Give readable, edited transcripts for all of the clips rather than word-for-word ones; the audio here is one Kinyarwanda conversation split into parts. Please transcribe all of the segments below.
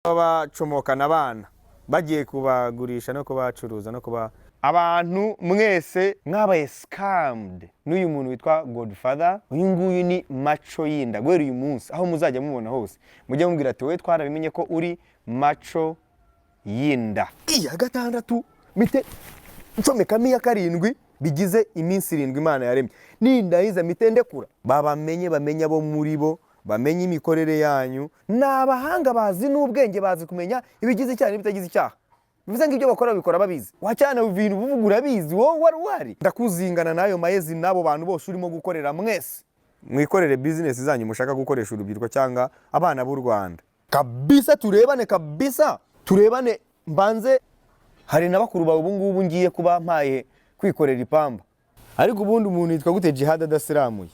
Bacomokana abana bagiye kubagurisha no kubacuruza no kuba abantu. Mwese mwabaye scammed n'uyu muntu witwa Godfather. Uyu nguyu ni maco y'inda. Guhera uyu munsi, aho muzajya mubona hose, mujye mubwira ati: "Wowe twarabimenye ko uri maco y'inda." Iya gatandatu mite ncomekamo iya karindwi, bigize iminsi 7 Imana yaremye. Nindahiza mite ndekura babamenye, bamenye abo muri bo, bamenye imikorere yanyu. Ni abahanga, bazi n'ubwenge, bazi kumenya ibigize icyaha n'ibitagize icyaha. Bivuze ngo ibyo bakora babikora babizi. Wacyana ibintu uvuga urabizi, wowe wari uhari. Ndakuzingana n'ayo mayezi n'abo bantu bose urimo gukorera. Mwese mwikorere bizinesi zanyu mushaka gukoresha urubyiruko cyangwa abana b'u Rwanda. Kabisa turebane, kabisa turebane. Mbanze hari na bakuru bawe ubu ngubu ngiye kuba mpaye kwikorera ipamba. Ariko ubundi umuntu yitwa gute Jihad adasiramuye?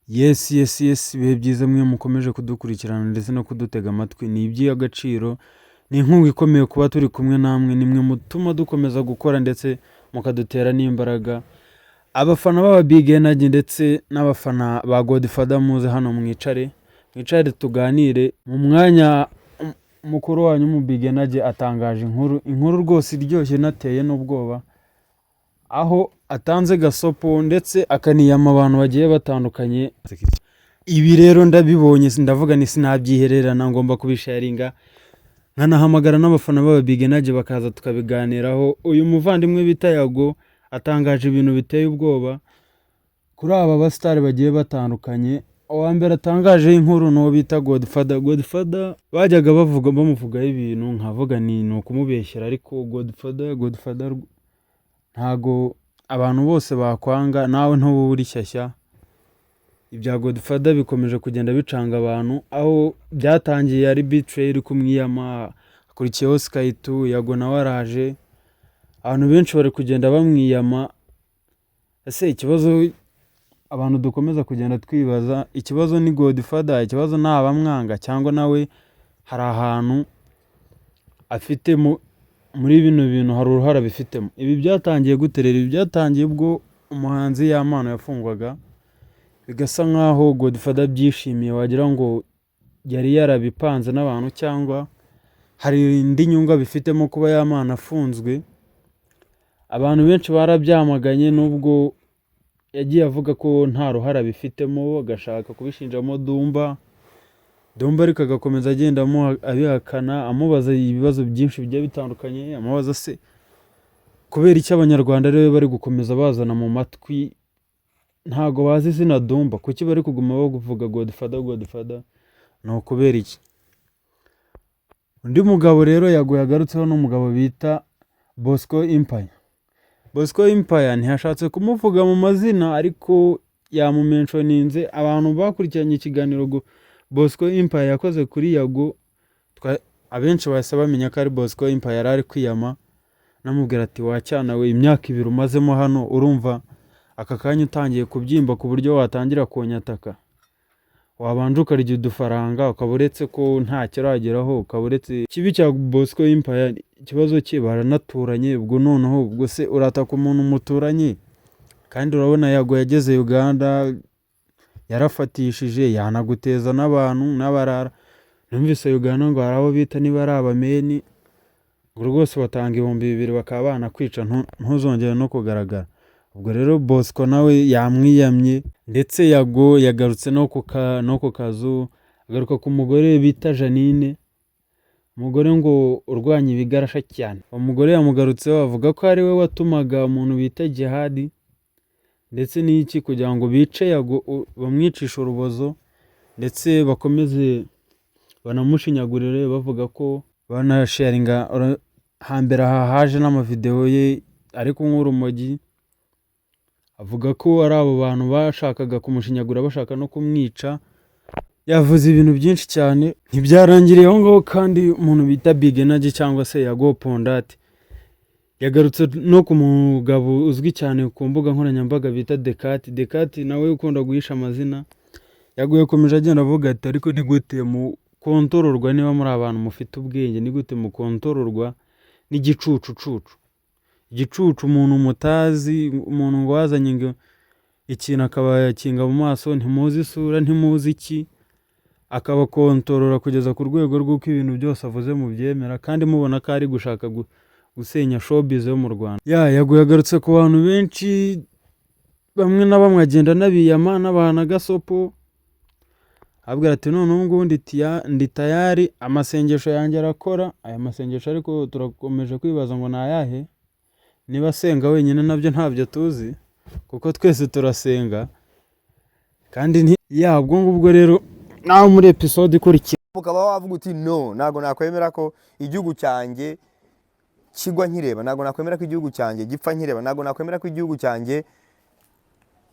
Yes, ibihe byiza mwe mukomeje kudukurikirana ndetse no kudutega amatwi. Ni iby'agaciro, ni inkunga ikomeye kuba turi kumwe namwe. Nimwe mutuma dukomeza gukora ndetse mukadutera n'imbaraga. Abafana b'aba Big Energy ndetse n'abafana ba Godfather, muze hano mwicare, mwicare tuganire. Mu mwanya mukuru wanyu mu Big Energy atangaje inkuru, inkuru rwose iryoshye inateye n'ubwoba, aho atanze gasopo ndetse akaniyama abantu bagiye batandukanye. Ibi rero ndabibonye, ndavuga ni sinabyihererana, ngomba kubisharinga, nkanahamagara n'abafana b'aba Big Energy bakaza tukabiganiraho. Uyu muvandimwe bita Yago atangaje ibintu biteye ubwoba kuri aba basitari bagiye batandukanye. Uwa mbere atangajeho inkuru ni uwo bita Godfather. Godfather bajyaga bavuga, bamuvugaho ibintu, nkavuga ni ukumubeshyera, ariko Godfather, Godfather ntago abantu bose bakwanga, nawe ntuba uri shyashya. Ibya Godfather bikomeje kugenda bicanga abantu, aho byatangiye ari B-Threy iri kumwiyama, hakurikiyeho Sky2, Yago nawe araje, abantu benshi bari kugenda bamwiyama. Ese ikibazo abantu dukomeza kugenda twibaza, ikibazo ni Godfather, ikibazo ni abamwanga, cyangwa nawe hari ahantu afite muri bino bintu, hari uruhare abifitemo? Ibi byatangiye gute rero? Ibi byatangiye ubwo umuhanzi Yampano yafungwaga, bigasa nkaho Godfather abyishimiye, wagira ngo yari yarabipanze n'abantu cyangwa hari indi nyungu abifitemo kuba Yampano afunzwe. Abantu benshi barabyamaganye, nubwo yagiye avuga ko nta ruhare abifitemo, agashaka kubishinjamo Dumba. Dumba ariko agakomeza agenda abihakana, amubaza ibibazo byinshi bigiye bitandukanye, amubaza se kubera icyo Abanyarwanda ariwe bari gukomeza bazana mu matwi, ntago bazi izina Dumba, kuki bari kuguma bavuga Godfather, Godfather, ni ukubera iki? Undi mugabo rero Yago yagarutseho ni umugabo bita Bosco Empire. Bosco Empire ntiyashatse kumuvuga mu mazina, ariko yamumentioninze. Abantu bakurikiranye ikiganiro Bosco Empire yakoze kuri Yago, abenshi bahise bamenya ko ari Bosco Empire yari ari kwiyama, namubwira ati: "Wacyana we, imyaka 2 umazemo hano, urumva aka kanya utangiye kubyimba ku buryo watangira kunyataka? Wabanje ukarya udufaranga, ukaba uretse ko ntacyo urageraho, ukaba uretse." Ikibi cya Bosco Empire, ikibazo cye baranaturanye. Ubwo noneho ubwo se urataka umuntu muturanye? Kandi urabona Yago yageze Uganda yarafatishije, yanaguteza n'abantu n'abarara. Numvise Uganda ngo hari abo bita niba ari abameni, ngo rwose batanga 2000 bakaba banakwica, ntuzongere no kugaragara. Ubwo rero Bosco nawe yamwiyamye. Ndetse Yago yagarutse no ku kazu, agaruka ku mugore bita Jeannine, umugore ngo urwanya ibigarasha cyane. Uwo mugore yamugarutseho, avuga ko ari we watumaga umuntu bita Jihadi ndetse n'iki kugira ngo bice Yago, bamwicishe urubozo, ndetse bakomeze banamushinyagurire, bavuga ko banasharinga. Hambere aha haje n'amavidewo ye ari kunywa urumogi, avuga ko ari abo bantu bashakaga kumushinyagura, bashaka no kumwica. Yavuze ibintu byinshi cyane. Ntibyarangiriye aho ngaho kandi, umuntu bita Big Energy cyangwa se Yago Pondati yagarutse no ku mugabo uzwi cyane ku mbuga nkoranyambaga bita Dekati. Dekati nawe ukunda guhisha amazina. Yago yakomeje agenda avuga ati: "Ariko ni gute mukontororwa? Niba muri abantu mufite ubwenge, ni gute mukontororwa n'igicucucucu, igicucu, umuntu mutazi, umuntu ngo wazanye ngo ikintu akaba yakinga mu maso, ntimuzi isura, ntimuzi iki?" Akabakontorora kugeza ku rwego rw'uko ibintu byose avuze mubyemera, kandi mubona ko ari gushaka gusenya showbiz yo mu Rwanda. Ya Yago yagarutse ku bantu benshi, bamwe na bamwe agenda anabiyama, anabaha na gasopo, abwira ati: "None ubu ngubu ndi tayari, amasengesho yanjye arakora." Aya masengesho ariko turakomeje kwibaza ngo ni ayahe? Niba asenga wenyine nabyo ntabyo tuzi, kuko twese turasenga kandi nti ya. Ubwo ngubwo rero nawe muri episode ikurikira. Ukaba wavuga uti: "No, ntabwo nakwemera ko igihugu cyanjye kigwa nkireba, ntabwo nakwemera ko igihugu cyanjye gipfa nkireba, ntabwo nakwemera ko igihugu cyanjye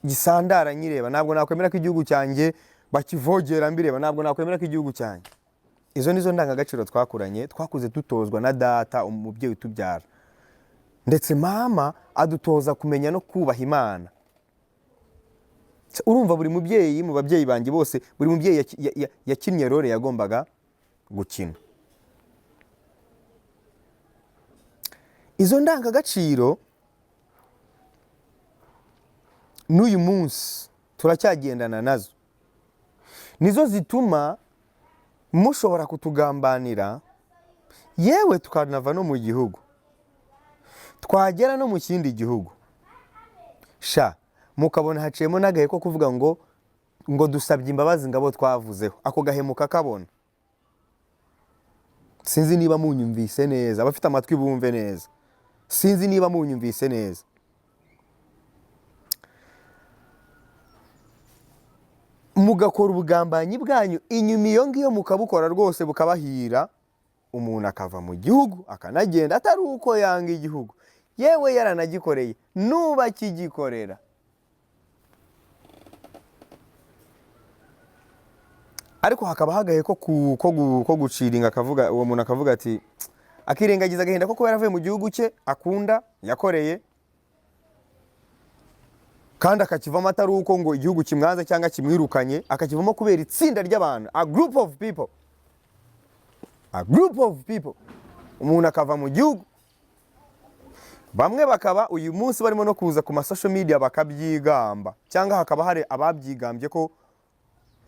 gisandara nkireba, ntabwo nakwemera ko igihugu cyanjye bakivogera mbireba, ntabwo nakwemera ko igihugu cyanjye." Izo nizo ndangagaciro twakuranye, twakuze dutozwa na data, umubyeyi utubyara, ndetse mama adutoza kumenya no kubaha Imana. Urumva, buri mubyeyi mu babyeyi banjye bose, buri mubyeyi yakinnye role yagombaga gukina. Izo ndangagaciro n'uyu munsi turacyagendana nazo, nizo zituma mushobora kutugambanira, yewe tukanava no mu gihugu, twagera no mu kindi gihugu sha, mukabona haciyemo n'agahe ko kuvuga ngo dusabye imbabazi ngabo twavuzeho. Ako gahe mukakabona. Sinzi niba munyumvise neza, abafite amatwi bumve neza. Sinzi niba munyumvise neza. Mugakora ubugambanyi bwanyu inyuma iyo ngiyo, mukabukora rwose bukabahira, umuntu akava mu gihugu akanagenda, atari uko yanga igihugu, yewe yaranagikoreye nuba akigikorera. Ariko hakaba hagaye ko guciringa, akavuga, uwo muntu akavuga ati, akirengagiza agahinda ko kuba yaravuye mu gihugu cye akunda, yakoreye, kandi akakivamo atari uko ngo igihugu kimwanze cyangwa kimwirukanye, akakivamo kubera itsinda ry'abantu, a group of people, a group of people. Umuntu akava mu gihugu, bamwe bakaba uyu munsi barimo no kuza ku ma social media bakabyigamba, cyangwa hakaba hari ababyigambye ko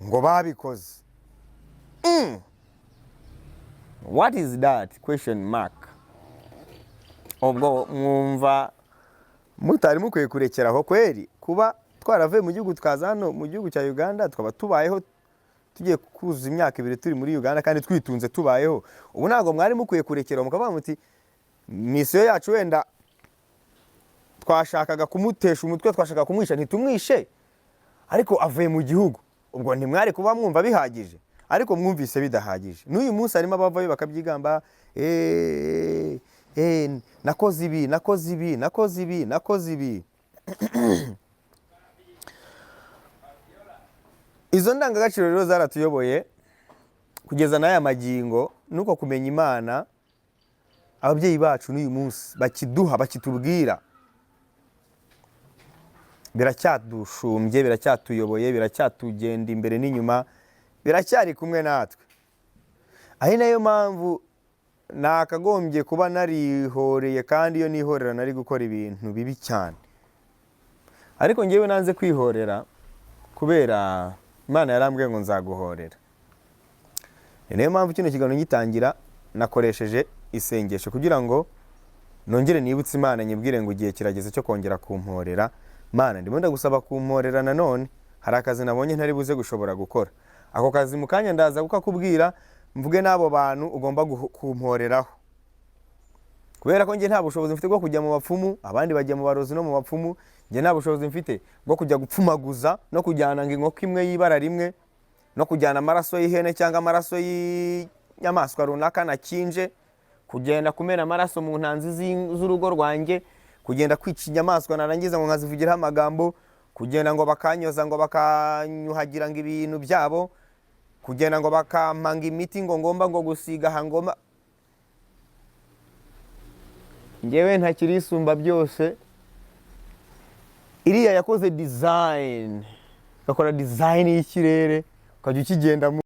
ngo babikoze. What is that question mark? Ubwo mwumva mutari mukwiye kurekeraho kweri, kuba twaravuye mu gihugu tukaza hano mu gihugu cya Uganda, tukaba tubayeho, tugiye kuzuza imyaka 2 turi muri Uganda kandi twitunze, tubayeho ubu, ntabwo mwari mukwiye kurekeraho mukavuga muti: "Mission yacu wenda twashakaga kumutesha umutwe, twashakaga kumwisha, ntitumwishe, ariko avuye mu gihugu"? Ubwo ntimwari kuba mwumva bihagije? Ariko mwumvise bidahagije. N'uyu munsi harimo abavayo bakabyigamba: "Nakoze ibi, nakoze ibi, nakoze ibi, nakoze ibi." Izo ndangagaciro rero zaratuyoboye kugeza n'aya magingo. Nuko kumenya Imana ababyeyi bacu n'uyu munsi bakiduha, bakitubwira, biracyadushumbye, biracyatuyoboye, biracyatugenda imbere n'inyuma, biracyari kumwe natwe. Ari nayo mpamvu nakagombye kuba narihoreye, kandi iyo nihorera nari gukora ibintu bibi cyane, ariko ngewe nanze kwihorera kubera Imana yarambwiye ngo nzaguhorera. Ni nayo mpamvu kino kiganiro ngitangira nakoresheje isengesho kugira ngo nongere nibutse Imana, nyibwire ngo igihe kirageze cyo kongera kumporera. Mana, ndimo ndagusaba kumporera nanone, hari akazi nabonye ntari buze gushobora gukora. Ako kazi mu kanya ndaza kukakubwira, mvuge n'abo bantu ugomba kumporeraho, kubera ko njye nta bushobozi mfite bwo kujya mu bapfumu. Abandi bajya mu barozi no mu bapfumu, njye nta bushobozi mfite bwo kujya gupfumaguza no kujyana ngo inkoko imwe y'ibara rimwe, no kujyana amaraso y'ihene cyangwa amaraso y'inyamaswa runaka nakinje, kugenda kumena amaraso mu ntanzi z'urugo rwanjye, kugenda kwica inyamaswa narangiza ngo nkazivugiraho amagambo, kugenda ngo bakanyoza, ngo bakanyuhagira ngo ibintu byabo, kugenda ngo bakampanga imiti ngo ngomba ngo gusiga aha ngomba. Njyewe ntakiri isumba byose, iriya yakoze design, igakora design y'ikirere ukajya ukigendamo.